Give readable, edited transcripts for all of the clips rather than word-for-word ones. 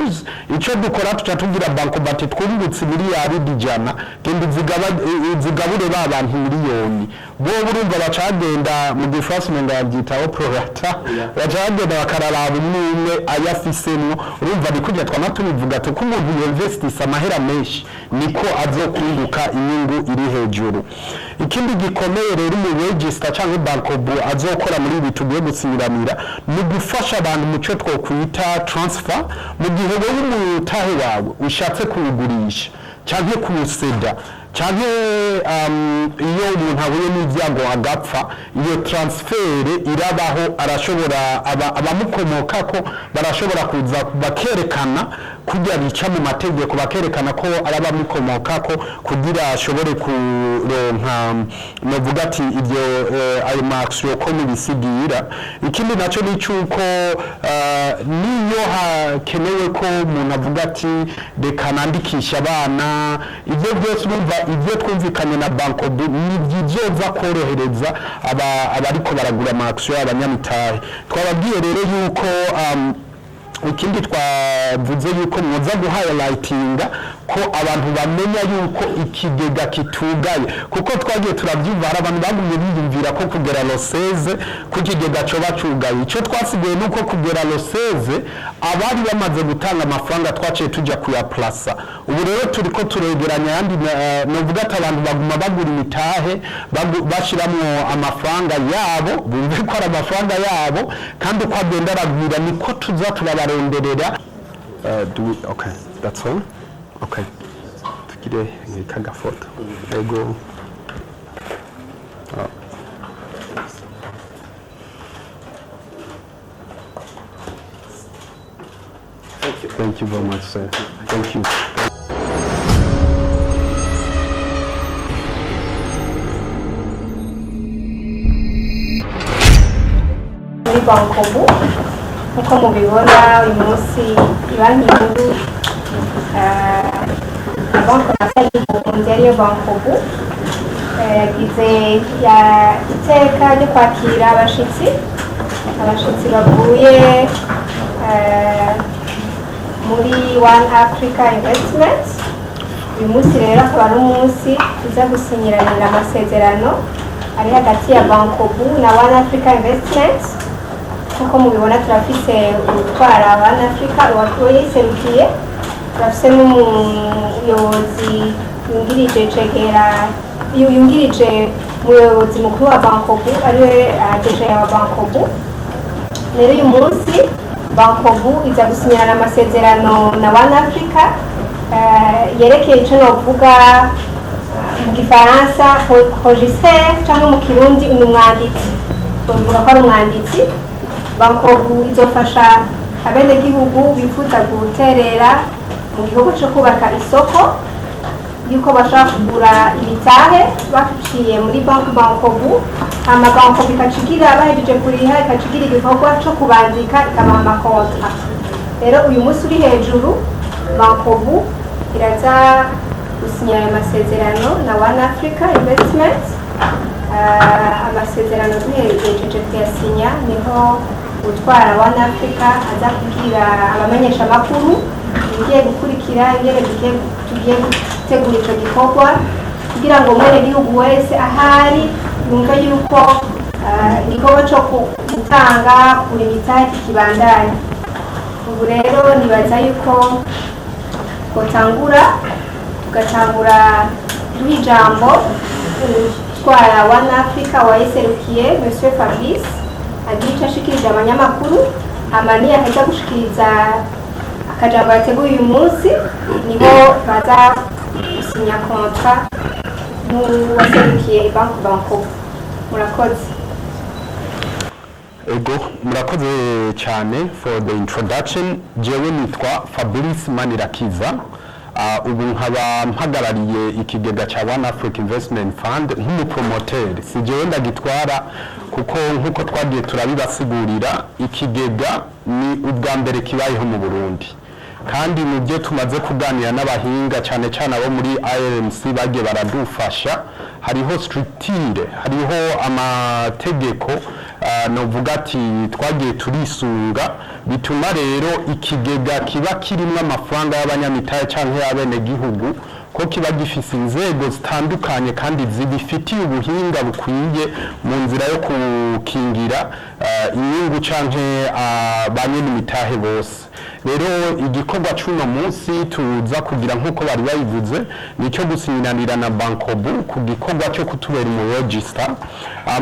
12, ico dukora tuca tugira Bancobu ati twungutse miliyaridi 100, genda uzigabure ba bantu miliyoni. Bo urumva bacagenda, mu gifaransa umenga babyitaho prorata, baca bagenda bakararaba umwe umwe ayo afisemwo. Urumva ni kurya twama tubivuga tuko umuntu yinvestisa amahera menshi niko azokunguka inyungu iri hejuru. Ikindi gikomeye rero umu register cyangwa Bancobu azokora muri ibi tugiye gusinyiranira ni gufasha abantu mu cyo twokwita transfer. Mu gihe wowe umutahe wawe ushatse kuwugurisha canke kuwuseda canke iyo umuntu ahuye n'ibyago agapfa, iyo transfert irabaho. Arashobora abamukomokako barashobora kuza bakerekana kurya bica mu mategeko, bakerekana ko ari abamukomokako kugira ashobore kuronka, novuga ati ibyo ayo ma action ko mubisigira. Ikindi naco ni cyuko niyo hakenewe ko umuntu avuga ati reka nandikisha abana, ibyo byose urumva ibyo twumvikanye na Bancobu ni bizoza korohereza abariko baragura ama action, abanyamitahe. Twababwiye rero yuko ikindi twavuze yuko mwoza guhighlightinga ko abantu bamenya yuko ikigega kitugaye, kuko twagiye turabyumva hari abantu bagumye biyumvira ko kugera le 16 ko ikigega coba cugaye. Icyo twasigaye ni uko kugera le 16 abari bamaze gutanga amafaranga twaciye tujya kuyaplasa. Ubu rero turiko turegeranya ayandi, novuga ati abantu baguma bagura imitahe, bashiramwo amafaranga yabo, bumve ko ari amafaranga yabo, kandi uko agenda aragwira niko tuza turabaronderera. Okay, that's all. Okay, tugire nk'akagafoto. Ego. Oh. Thank you. Thank you very much, sir. Thank you. Muri Bancobu, nk'uko mubibona, uyu munsi banki nkuru, Banki Nationale y'Uburundi ariyo Bancobu, yagize iteka ryo kwakira abashitsi bavuye muri One Africa Investment. Uyu munsi rero akaba ari umunsi tuza gusinyiranira amasezerano ari hagati ya Bancobu na One Africa Investment. Nk'uko mubibona, turafise utwara One Africa uwayiserukiye, turafise n'umuyobozi yungirije, cegera yungirije umuyobozi mukuru wa Bancobu, ariwe DG wa Bancobu. Rero uyu munsi Bancobu iza gusinyana amasezerano na One Africa yerekeye ico novuga mu gifaransa régisseur, cyangwa mu Kirundi ni umwanditsi, bavuga ko ari umwanditsi. Bancobu izofasha abenegihugu bifuza guterera mu gihugu cyo kubaka isoko, yuko bashobora kugura imitahe baciye muri banki Bancobu, hama Bancobu ikacigira, bahejeje kuriha ikacigira igikorwa co kubandika, ikabaha ama contrat. Rero uyu munsi uri hejuru, Bancobu iraza gusinya ayo masezerano na One Africa Investment. Amasezerano duhejeje kuyasinya, niho utwara One Africa aza kubwira abamenyeshamakuru ibigiye gukurikira, ingene tugiye gutegura ico gikorwa kugira ngo umwenegihugu wese ahari yumve yuko igikorwa co gutanga kugura imitahe kikibandanya. Ubu rero nibaza yuko twotangura, tugatangura duha ijambo utwara One Africa wayiserukiye, Monsieur Fabrice, agira ico ashikirije abanyamakuru. Hama niyaheza gushikiriza akajambo yateguye uyu munsi, niho baza gusinya contrat n'uwaserukiye banki Bancobu. Murakoze. Ego, murakoze cyane for the introduction. Jewe nitwa Fabrice Manirakiza. Ubu nkaba mpagarariye ikigega cya One Africa Investment Fund nk'umupromoteur. Si jewe ndagitwara, kuko nk'uko twagiye turabibasigurira, ikigega ni ubwa mbere kibayeho mu Burundi, kandi mu byo tumaze kuganira n'abahinga, cyane cyane abo muri IRMC bagiye baradufasha, hariho structure, hariho amategeko. Novuga ati twagiye turisunga, bituma rero ikigega kiba kirimwo amafaranga y'abanyamitahe canke y'abenegihugu, ko kiba gifise inzego zitandukanye kandi zibifitiye ubuhinga bukwiye mu nzira yo gukingira inyungu canke ba nyen'imitahe bose. Rero igikorwa c'uno munsi tuza kugira, nk'uko bari babivuze, nicyo gusinyiranira na Bancobu ku gikorwa cyo kutubera umu register.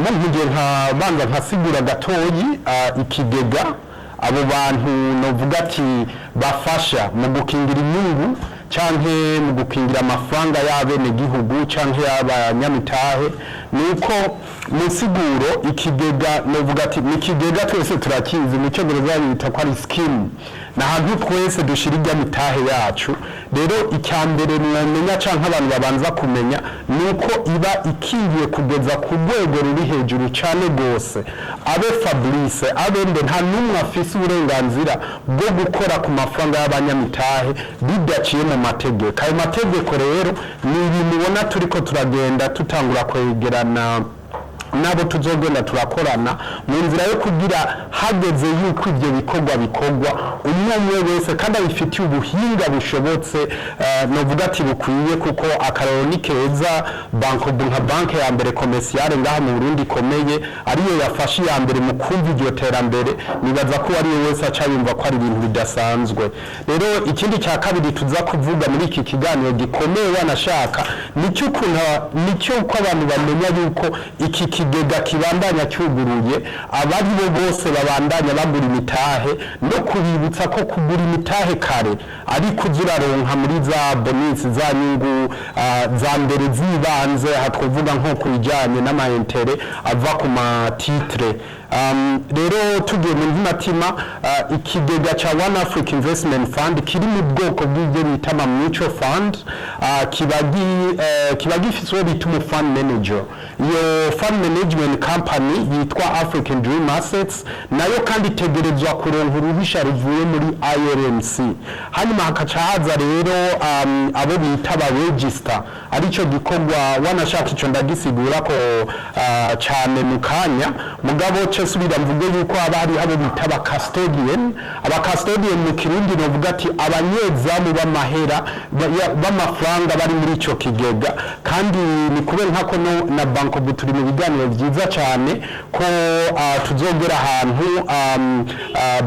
Mu nkugiye nkabanza nkasigura gatoyi ikigega abo bantu novuga ati bafasha mu gukingira inyungu canke mu gukingira amafaranga y'abenegihugu canke y'abanyamitahe, nuko mu nsiguro ikigega novuga ati ni ikigega twese turakizi, mu cyongereza bita ko ari scheme, ni ahantu twese dushira irya mitahe yacu. Rero icya mbere mwomenya canke abantu babanza kumenya ni uko iba ikingiye kugeza ku rwego ruri hejuru cane gose. Abe Fabrice, abe nde, nta n'umwe afise uburenganzira bwo gukora ku mafaranga y'abanyamitahe bidaciye mu mategeko. Ayo mategeko rero ni ibintu ubona turiko turagenda tutangura kwegerana nabo tuzogenda turakorana mu nzira yo kugira hageze yuko ibyo bikorwa bikorwa umwe umwe wese kandi abifitiye ubuhinga bushobotse, novuga ati bukwiye, kuko akarorero ni keza. Bancobu nka banke ya mbere commerciale ngaha mu Burundi ikomeye, ariyo yafashe iya mbere mu kumva iryo terambere, nibaza ko uwo wese aca yumva ko ari ibintu bidasanzwe. Rero ikindi cya kabiri tuza kuvuga muri iki kiganiro gikomeye wanashaka nicyo ukuntu nicyo uko abantu bamenya yuko iki kigega kibandanya cyuguruye, abari bo bose babandanya bagura imitahe, no kubibutsa ko kugura imitahe kare ariko uza uraronka muri za bonus, za nyungu za mbere z'ibanze. Aha twavuga nko ku bijyanye n'ama intérêts ava ku ma titres. Rero tugiye mu ntimatima, ikigega ca One Africa Investment Fund kiri mu bwoko bw'ibyo bita ama mutual fund, kiba gifise uwo bita umu fund manager. Iyo fund management company yitwa African Dream Assets, nayo kandi itegerezwa kuronka uruhusha ruvuye muri IRMC. Hanyuma hakaca haza rero abo bita aba register, arico gikorwa wanashaka ico ndagisigura ko cane mu kanya. Mugabo ce subira mvuge yuko haba hari abo bita aba custodian. Aba custodian mu Kirundi novuga ati abanyezamu b'amahera b'amafaranga bari muri ico kigega. Kandi ni kubera nkako no na Bancobu turi mu biganiro byiza cyane ko tuzogera ahantu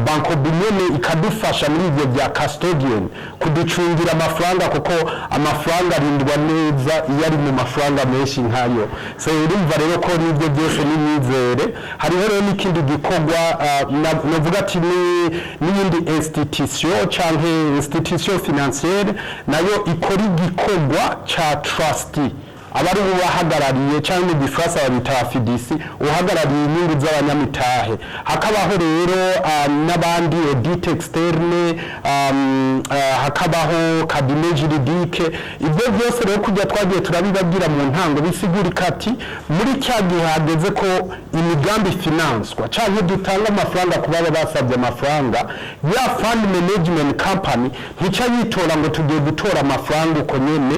Bancobu nyene ikadufasha muri ivyo bya custodian, kuducungira amafaranga, kuko amafaranga arindwa neza iyo ari mu mafaranga menshi nkayo. So urumva rero ko n'ibyo byose n'imyizere. Hariho rero n'ikindi gikorwa, novuga ati n'iyindi institution canke institution financière nayo ikora igikorwa ca trustee, aba ari ubahagarariye, cyangwa mu Gifaransa babita fiduciaire, uhagarariye inyungu z'abanyamitahe. Hakabaho rero n'abandi audit externe, hakabaho cabinet juridique. Ibyo byose rero kujya twagiye turabibagira mu ntango, bisigurika ati muri cya gihe hageze ko imigambi finanswa cyangwa dutanga amafaranga ku baba basabye amafaranga, ya fund management company ntica yitora ngo tugiye gutora amafaranga uko nyene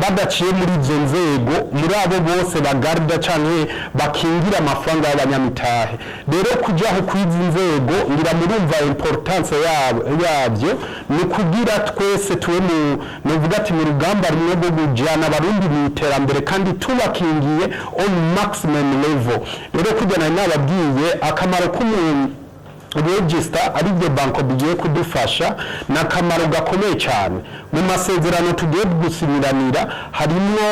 badaciye muri izo nzego, muri abo bose bagarda canke bakingira amafaranga y'abanyamitahe. Rero kujaho kwizi nzego, ngira murumva importance yabyo, ni kugira twese tube mu novuga ati mu rugamba rumwe rwo kujana Abarundi mu iterambere kandi tubakingiye on maximum level. Rero kujya nari nababwiye akamaro k'umuntu register, aribyo banko bigiye kudufasha, ni akamaro gakomeye cyane. Mu masezerano tugiye gusinyiranira harimo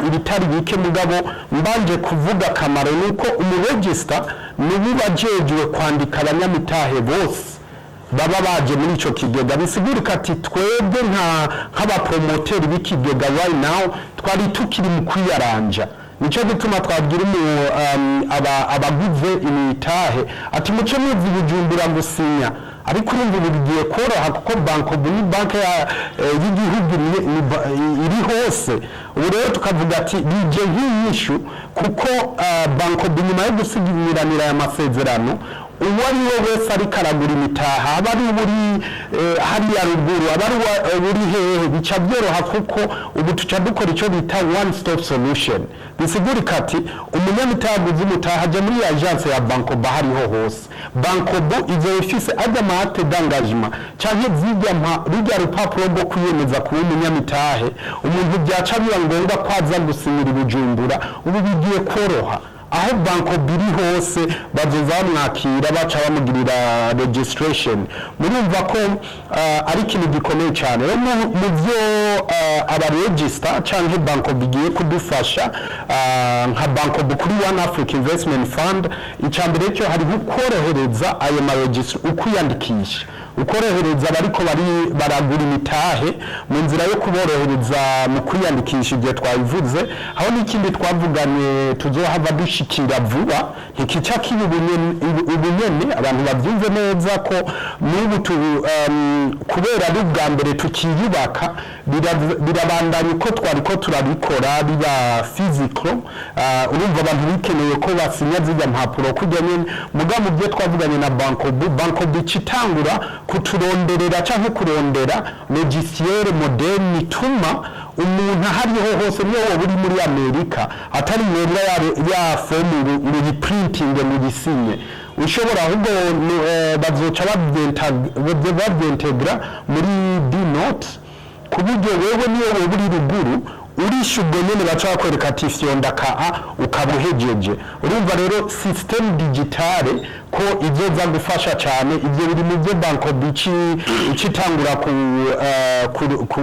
ibitari bike, mugabo mbanje kuvuga akamaro ni uko umu register ni bajejwe kwandika abanyamitahe bose baba baje muri ico kigega. Bisigurika ati twebwe nk'abapromoteri b'ikigega right now twari tukiri mu kwiyaranja. Nico gituma twabwira abaguze imitahe ati muce muzi Bujumbura gusinya. Ariko urumva ubu bigiye koroha, kuko Bancobu ni banke y'igihugu, iri hose. Ubu rero tukavuga ati bije nk'inyishu, kuko Bancobu nyuma yo gusiganyiranira aya masezerano, Uwo ari we wese ariko aragura imitaha, aba ari uri hariya ruguru, aba ari uri hehe, bica byoroha, kuko ubu tuca dukora icyo bita one stop solution. Bisigurika ati umunyamitahe aguze umutaha, ajya muri agence ya Bancobu hariho hose. Bancobu izo ifise ajya ama acte d'engagement canke zirya mpa rujya rupapuro rwo kwiyemeza kuba umunyamitahe. Umuntu byaca biba ngombwa ko aza gusinyira i Bujumbura, ubu bigiye koroha. Aho Bancobu iri hose bazoza bamwakira, baca bamugirira registration. Murumva ko ari ikintu gikomeye cyane. Rero mu byo aba register canke Bancobu igiye kudufasha nka Bancobu kuri One Africa Investment Fund, icya mbere cyo hariho korohereza ayo ma register, ukwiyandikisha, ukorohereza abariko bari baragura imitahe mu nzira yo kuborohereza mu kwiyandikisha, igihe twabivuze. Aho n'ikindi twavuganye tuzohava dushikira vuba, ntikica kiba ubunyene. Abantu babyumve neza ko n'ubu kubera ari ubwa mbere tukiyubaka, birabandanya uko twari ko turabikora biba physical. Urumva abantu bikeneye ko basinya zirya mpapuro kujya nyene. Muga mu byo twavuganye na Bancobu, Bancobu icitangura kuturonderera canke kurondera logiciel moderne ituma umuntu ahariho hose, niyo woba uri muri Amerika, atari ngombwa ya fomu ngo uyiprintinge ngo uyisinye. Ushobora ahubwo bazoca babyintegra muri D-Note, ku buryo wewe niyo woba uri ruguru, urisha ubwo nyene baca bakwereka ati fyonda ka a, ukaba uhejeje. Urumva rero système digitale ko izoza gufasha cyane. Ibyo biri mu byo Bancobu icitangura ku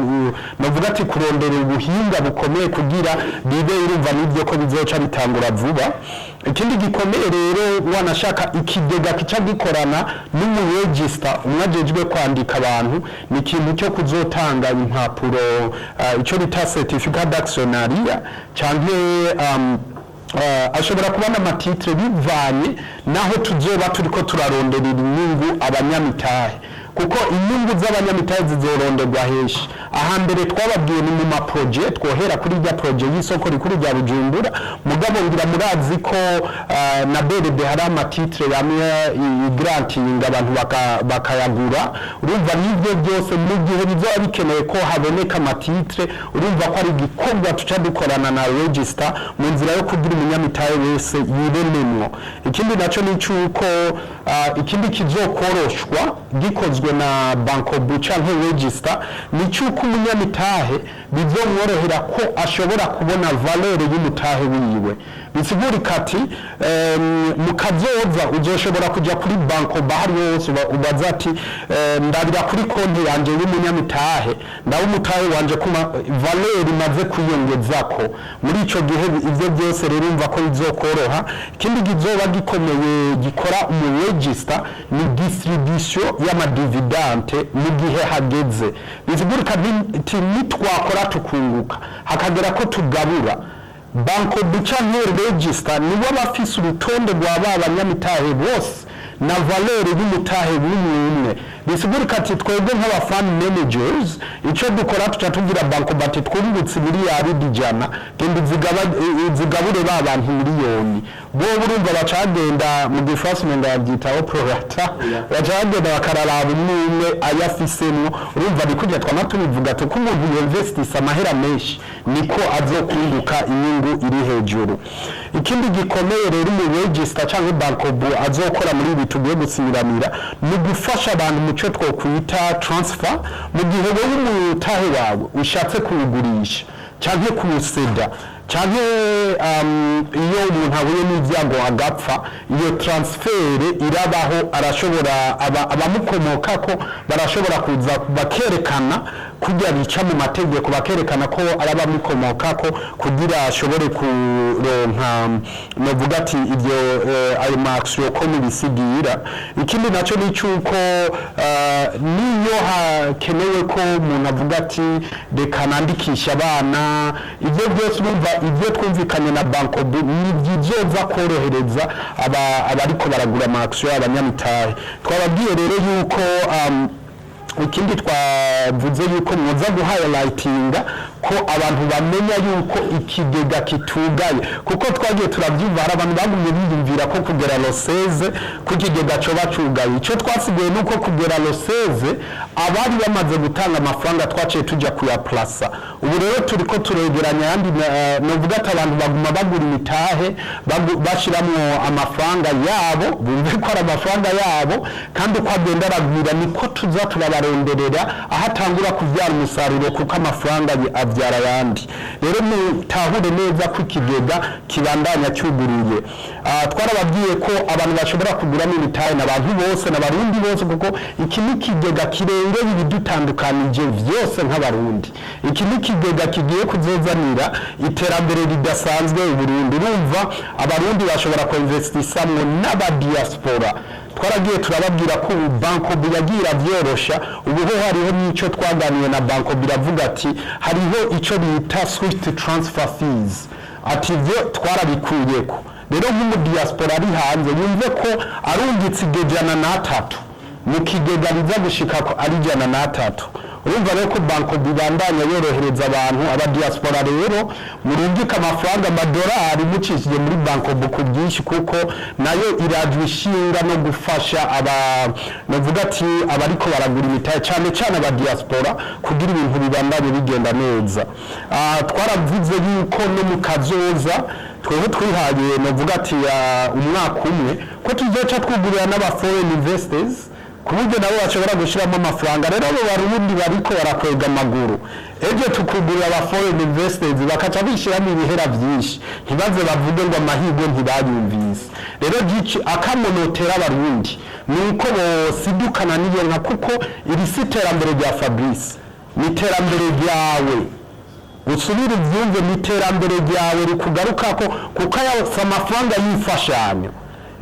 novuga ati kurondera ubuhinga bukomeye kugira bibe. Urumva nibyo ko bizoca bitangura vuba. Ikindi gikomeye rero, wanashaka ikigega kica gikorana n'umu register umwe ajejwe kwandika abantu, ni ikintu cyo kuzotanga impapuro, icyo bita certificat d'actionnariat, canke ashobora kuba n'ama titres, bivanye naho tuzoba turiko turaronderera inyungu abanyamitahe, kuko inyungu z'abanyamitahe zizoronderwa henshi. Ahambere twababwiye ni mu ma projets, twohera kuri rya projet y'isoko rikuru rya Bujumbura. Mugabo ngira murazi ko na BRD hari ama titres yamwe igrantinga abantu bakayagura. Urumva n'ibyo byose, mu gihe bizoba bikenewe ko haboneka ama titres, urumva ko ari igikorwa tuca dukorana na register mu nzira yo kugira umunyamitahe wese yibenemwo. Ikindi naco ni cyuko ikindi kizokoroshwa gikozwe na Bancobu canke register ni cyuko umunyamitahe bizomworohera ko ashobora kubona valeur y'umutahe wiwe. Bisigurika ati mu kazoza uzoshobora kuja kuri Bancobu ahari hose, ubaza ati ndabira kuri konti yanje y'umunyamitahe, ndaho umutahe wanje kuma valeur imaze kwiyongezako muri ico gihe. Ivyo byose rero umva ko bizokoroha. Ikindi kizoba gikomeye gikora umu register ni distribution y'ama dividendes mu gihe hageze. Bisigurika nti nitwakora tukunguka, hakagera ko tugabura, Bancobu canke register nibo bafise urutonde rwa ba banyamitahe bose na valeur y'umutahe w'umwe umwe. Bisigurika ati twebwe nk'aba fund managers, icyo dukora tuca tugira Bancobu ati twungutse miliyari 100, genda uzigabure ba bantu miliyoni. Bo urumva baca bagenda, mu gifaransa umenga babyita prorata, baca bagenda bakararaba umwe umwe ayo afisemwo. Urumva ni kurya twama tubivuga tuko umuntu yinvestisa amahera menshi niko azokunguka inyungu iri hejuru. Ikindi gikomeye rero mu register cyangwa Bancobu azokora muri ibi tugiye gusinyiranira ni gufasha abantu mu cyo twokwita transfer. Mu gihe wowe umutahe wawe ushatse kuwugurisha cyangwa kuwuseda, cyangwa iyo umuntu ahuye n'ibyago agapfa, iyo transfert irabaho. Arashobora abamukomokako barashobora kuza bakerekana kujya bica mu mategeko, bakerekana ko ari abamukomokako kugira ashobore kuronka novuga ati ibyo ayo ma actions ko mubisigira. Ikindi nacyo ni cyuko niyo hakenewe ko umuntu avuga ati reka nandikisha abana, ibyo byose urumva ibyo twumvikanye na Bancobu ni bizoza korohereza abariko baragura ama actions, abanyamitahe. Twababwiye rero yuko ikindi twavuze yuko muza guhighlightinga. ko abantu bamenya yuko ikigega kitugaye, kuko twagiye turabyumva, hari abantu bagumye biyumvira ko kugera le 16 ko ikigega coba cugaye. Icyo twasigaye ni uko kugera le 16 abari bamaze gutanga amafaranga twaciye tujya kuyaplasa. Ubu rero turiko turegeranya ayandi. Novuga ati abantu baguma bagura imitahe, bashiramwo amafaranga yabo, bumve ko ari amafaranga yabo, kandi uko agenda aragwira niko tuza turabaronderera aho atangura kubyara umusaruro, kuko amafaranga abyara ayandi. Rero mutahure neza ko ikigega kibandanya cyuguruye. Twarababwiye ko abantu bashobora kuguramo imitahe n'abantu bose, n'Abarundi bose, kuko iki ni ikigega kirengeye ibidutandukanije vyose nk'Abarundi. Iki ni ikigega kigiye kuzozanira iterambere ridasanzwe Uburundi. Urumva, Abarundi bashobora kuinvestisamwo n'abadiaspora. Twaragiye turababwira ko ubu Bancobu yagiye iravyorosha. Ubu ho hariho n'icyo twaganiye na Bancobu, iravuga ati hariho icyo bita swift transfer fees, ati ivyo twarabikuyeko. Rero nk'umudiaspora ari hanze yumve ko arungitse iryo 103 mu kigega, riza gushika ko ari 103. Urumva rero ko Bancobu ibandanya yorohereza abantu, abadiaspora. Rero murungike amafaranga, amadolari, mucishije muri Bancobu ku bwinshi, kuko nayo irajwe ishinga no gufasha aba, novuga ati abariko baragura imitahe, cyane cyane abadiaspora, kugira ibintu bibandanye bigenda neza. Twaravuze yuko no mu kazoza twebwe twihaye, novuga ati umwaka umwe, ko tuzoca twugurira n'aba foreign investors, ku buryo nabo bashobora gushyiramo amafaranga. Rero abo Barundi bariko barakwega amaguru, ejo tukugurira aba foreign investors bakaca bishyiramo ibihera byinshi, ntibaze bavuge ngo amahirwe ntibayumvise. Rero gici akamonotera Abarundi ni uko bosidukana n'iyo nka, kuko iri si iterambere rya Fabrice, ni iterambere ryawe. Usubire ubyumve, ni iterambere ryawe rikugarukako, kuko aya si amafaranga y'imfashanyo,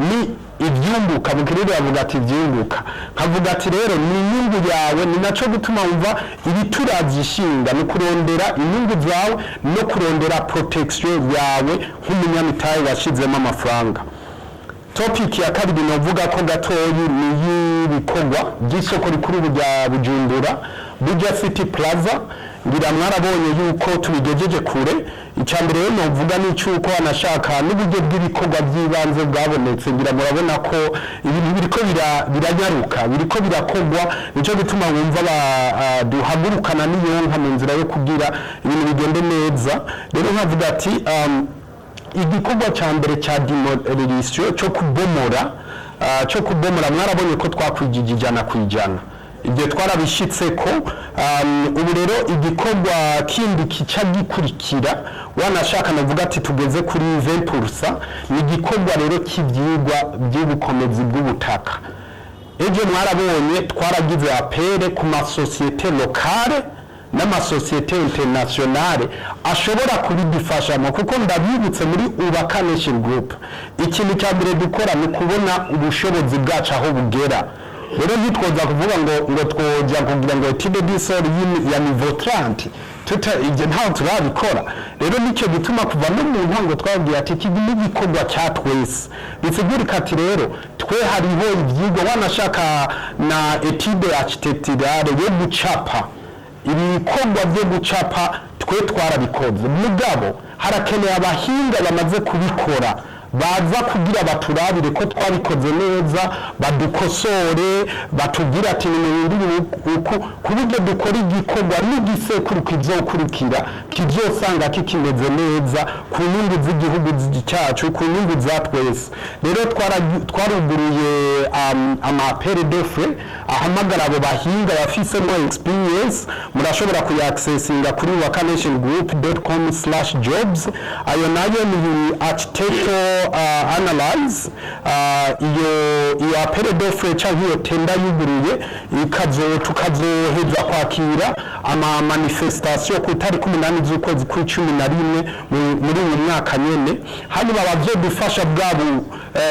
ni ibyunguka. Mu Kirundi bavuga ati ibyunguka, nkavuga ati rero ni inyungu yawe. Ni naco gutuma wumva ibituravye ishinga ni kurondera inyungu zawe no kurondera protection yawe nk'umunyamitahe washizemo amafaranga. Topic ya kabiri novuga ko gatoyi ni y'ibikorwa by'isoko rikuru rya Bujumbura, Buja City Plaza. Ngira mwarabonye yuko tubigejeje kure. Icya mbere rero novuga ni cyuko anashaka n'uburyo bw'ibikorwa by'ibanze bwabonetse. Ngira murabona ko ibintu biriko biranyaruka, biriko birakorwa. Nico gituma wumva duhagurukana n'iyonka mu nzira yo kugira ibintu bigende neza. Rero nkavuga ati igikorwa cya mbere cya démolition, cyo kubomora, mwarabonye ko twakwijije 100%. Ibyo twarabishitse ko. Ubu rero igikorwa kindi kica gikurikira, wanashaka navuga ati tugeze kuri 20%, ni igikorwa rero cy'ibyigwa by'ubukomezi bw'ubutaka. Ejo mwarabonye twaragize appel ku masosiyete locales n'amasosiyete internationales ashobora kubidufashamo, kuko ndabibutse, muri Ubaka Nation Group ikintu cya mbere dukora ni ukubona ubushobozi bwacu aho bugera. Rero ntitwoza kuvuga ngo twoja kugira ngo étude du sol ya niveau 30 tuta, ibyo ntaho turabikora. Rero nicyo gituma kuva no mu ntango twabwiye ati iki ni igikorwa cya twese. Bisigurika ati rero twe hariho ibyigwa, wanashaka na étude architecturale yo gucapa, ibikorwa byo gucapa twe twarabikoze, mugabo harakeneye abahinga bamaze kubikora baza kugira baturabire ko twabikoze neza, badukosore, batubwire ati ni uku, ku buryo dukora igikorwa n'igisekuru kizokurikira kizosanga kikimeze neza, ku nyungu z'igihugu cyacu, ku nyungu za twese. Rero twaruguruye ama appel d'offre ahamagara abo bahinga bafisemo experience. Murashobora kuyaccessinga kuri wakanationgroup.com/jobs. Ayo nayo ni architectural analyze. Iyo appel d'offre canke iyo tender yuguruye, ikazo tukazoheza kwakira ama manifestation ku itariki 8 z'ukwezi kw'icumi na rimwe muri uyu mwaka nyene. Hanyuma abazodufasha bwabo,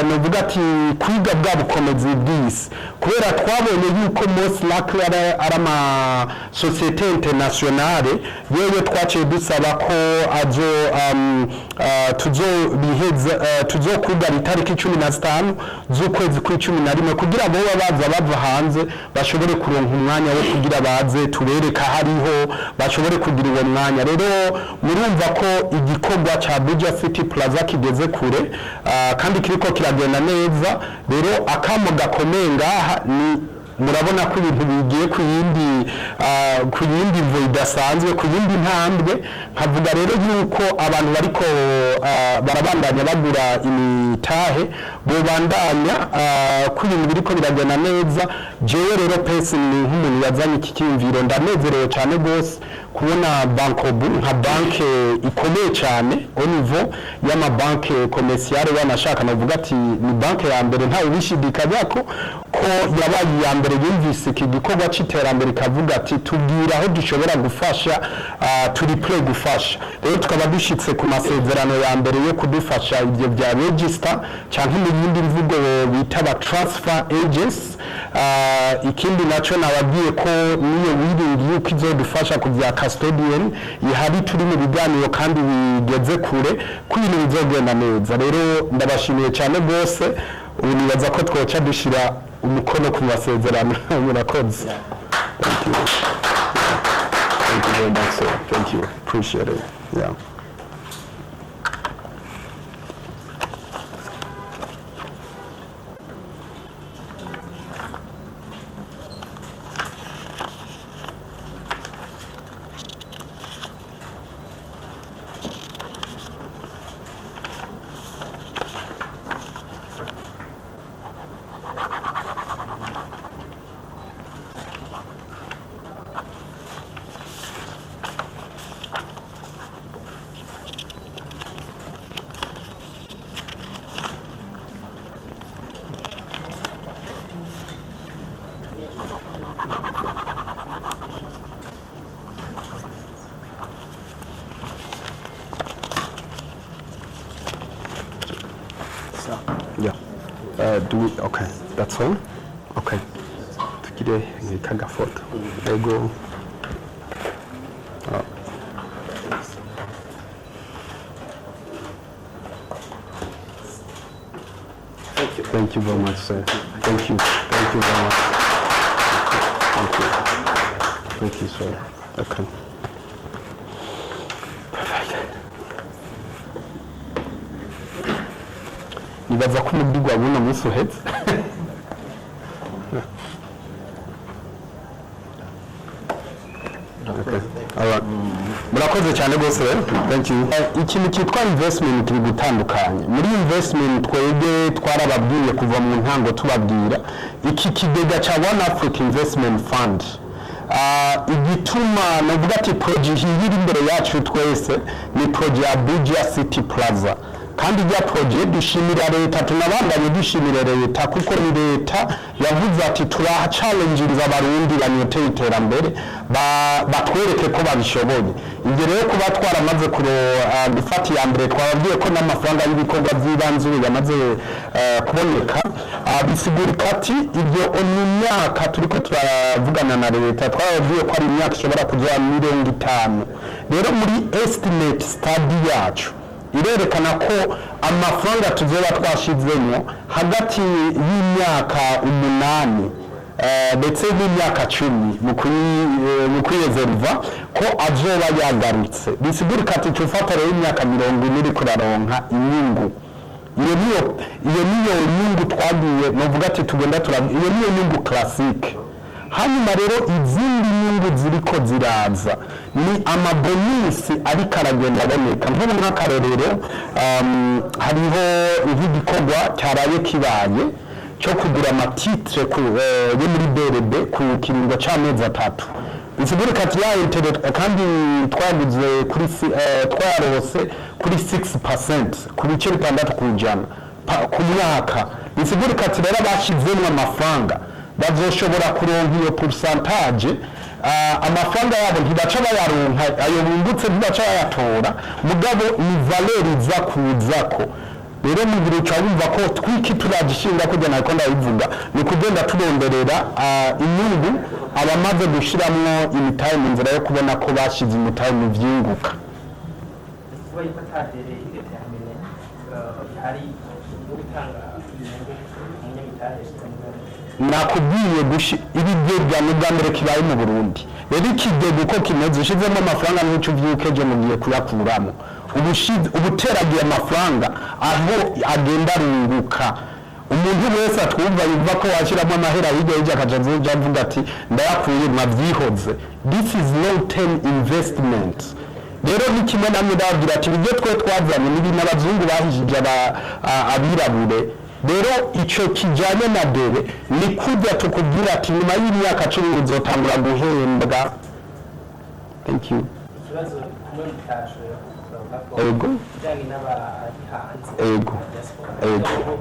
novuga ati kwiga bwa bukomezi bw'isi. Kubera twabonye yuko most likely ari ama société internationale, yewe twaciye dusaba ko azo tuzobiheza, tuzokugara itariki 15 z'ukwezi kw'11, kugira boba baza bava hanze bashobore kuronka umwanya wo kugira baze tubereka hariho, bashobore kugira uwo mwanya. Rero murumva ko igikorwa ca Buja City Plaza kigeze kure, kandi kiriko kiragenda neza. Rero akamo gakomeye ngaha ni murabona ko ibintu bigiye ku yindi mvo idasanzwe, ku yindi ntambwe. Nkavuga rero yuko abantu bariko barabandanya bagura imitahe bobandanya, ko ibintu biriko biragenda neza. Jewe rero pesi ni nk'umuntu yazanye iki cyiyumviro, ndanezerewe cyane rwose kubona Bancobu nka banke ikomeye cyane au niveau y'amabanke commerciale. Wanashaka navuga ati ni banke ya mbere, ntawe ubishidikanya ko yabaye iya mbere yumvise iki gikorwa c'iterambere, ikavuga ati tubwira aho dushobora gufasha, turi prêt gufasha. Rero tukaba dushitse ku masezerano ya mbere yo kudufasha ibyo bya register, canke mu yindi mvugo bita ba transfer agents. Ikindi naco nababwiye ko niyo wiringi yuko izodufasha ku bya custodian ihari, turi mu biganiro kandi bigeze kure, ko ibintu bizogenda neza. Rero ndabashimiye cyane rwose. Ubu nibaza ko twoca dushira umukono ku masezerano. Murakoze. Thank you. Thank you very much, sir. Thank you. Appreciate it. Yeah. Yeah. Okay, that's all? Okay. Tugire nk'agafoto. Ego. Ah. Thank you. Thank you very much, sir. Thank you. Thank you very much. Thank you. Thank you, sir. Okay. Perfect. Nibaza ko umubwirwa w'uno munsi uhetse. Okay. Alright. Murakoze cyane rwose rero. Thank you. Ikintu cyitwa investment kiri gutandukanye. Muri investment twebwe twarababwiye kuva mu ntango, tubabwira iki kigega cya One Africa Investment Fund. Igituma navuga ati projet iyi iri imbere yacu twese ni projet ya Buja City Plaza, kandi rya projet dushimira leta, tunabandanye dushimira leta, kuko ni leta yavuze ati turaha challenges abarundi banyoteye iterambere, batwereke ko babishoboye. Ibyo rero kuba twaramaze gufata iya mbere, twababwiye ko n'amafaranga y'ibikorwa by'ibanze ubu yamaze kuboneka. Bisigurika ati ibyo ni imyaka turiko turavugana na leta, twababwiye ko ari imyaka ishobora kuja 50. Rero muri estimate study yacu irerekana ko amafaranga tuzoba twashizemo hagati y'imyaka 8 ndetse n'imyaka 10 mu kwiyezeriva ko azoba yagarutse. Bisigurika ati tufata rero imyaka 40 uriko uraronka inyungu. Iyo niyo nyungu twagiye novuga ati tugenda iyo niyo nyungu classique. Hanyuma rero izindi nyungu ziriko ziraza ni ama bonus ariko aragenda aboneka. Nk'ubu nk'akarorero, hariho nk'igikorwa cyaraye kibaye cyo kugura ama titres yo muri BRB ku kiringo c'amezi 3. Bisigurika ati ya intérêt kandi twaguze kuri twarose kuri 6%, ku bice 6% ku mwaka. Bisigurika ati rero abashizemwo amafaranga bazoshobora kuronka iyo pourcentage. Amafaranga yabo ntibaca bayaronka, ayo bungutse ntibaca bayatora, mugabo ni valeur iza kuzako. Rero Rero mu gihe uca wumva ko twiki turagishinga kujya, nako ndabivuga, ni ukugenda turonderera inyungu abamaze gushiramwo imitahe mu nzira yo kubona ko bashize imitahe mu vyunguka. Kuba yuko ata délai déterminé ihari yo gutanga inyungu umunyamitahe yashyize mu Nakubwiye ibigega ni ubwa mbere kibaye mu Burundi. Rero ikigega uko kimeze, ushizemo amafaranga n'ico uvyuka ejo mugiye kuyakuramo, ubuteragiye amafaranga aho agenda arunguka. Umuntu wese atwumva yumva ko washyiramo amahera hirya hirya akaja azoja avuga ati ndayakuye, mwavyihoze. This is long term investment. Rero ni kimwe namwe ndababwira ati ibyo twe twazanye ni ibintu abazungu bahishije abirabure. Rero ico kijanye na délai ni kurya tukubwira ati nyuma y'imyaka 10 uzotangura guhembwa. Thank you. Ikibazo kumwe mutashoboye kuvuga ko bijyanye n'abari hanze, diaspora, kugira ngo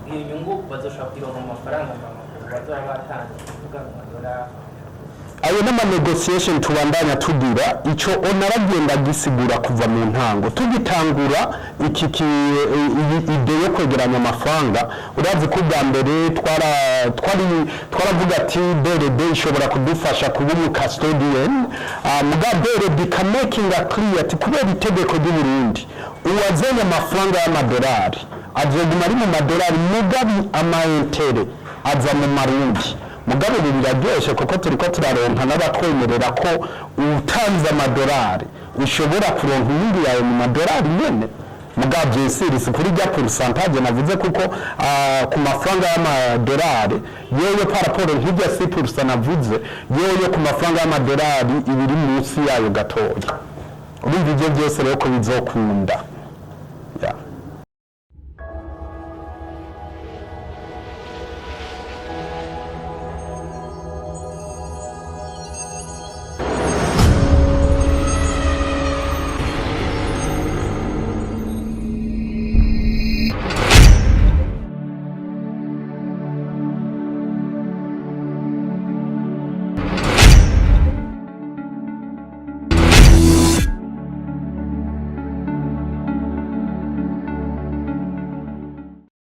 iyo nyungu bazoshobora kuyironka mu mafaranga mvamakuru bazoba batanze, kuvuga mu madolari? Ayo n'ama négociation tubandanya tugira. Ico onaragenda gisigura kuva mu ntango tugitangura iki iyi idée yo kwegeranya amafaranga. Urazi ko ubwa mbere twara twari twaravuga ati BRD ishobora kudufasha kuba umu custodian. Muga BRD ikamakinga clear ati kubera itegeko ry'u Burundi, uwazanye amafaranga y'amadolari azoguma ari mu madolari, mugabi ama intérêts aza mu marundi. Mugabo ubu biraryoshe kuko turiko turaronka n'abatwemerera ko utanze amadolari ushobora kuronka inyungu yawe mu madolari nyene. Mugabo bien sûr si kuri rya pourcentage navuze, kuko ku mafaranga y'amadolari yewe par rapport nk'irya 6% navuze, yewe ku mafaranga y'amadolari ibiri munsi yayo gatoya. Urumva ibyo byose rero ko bizokunda.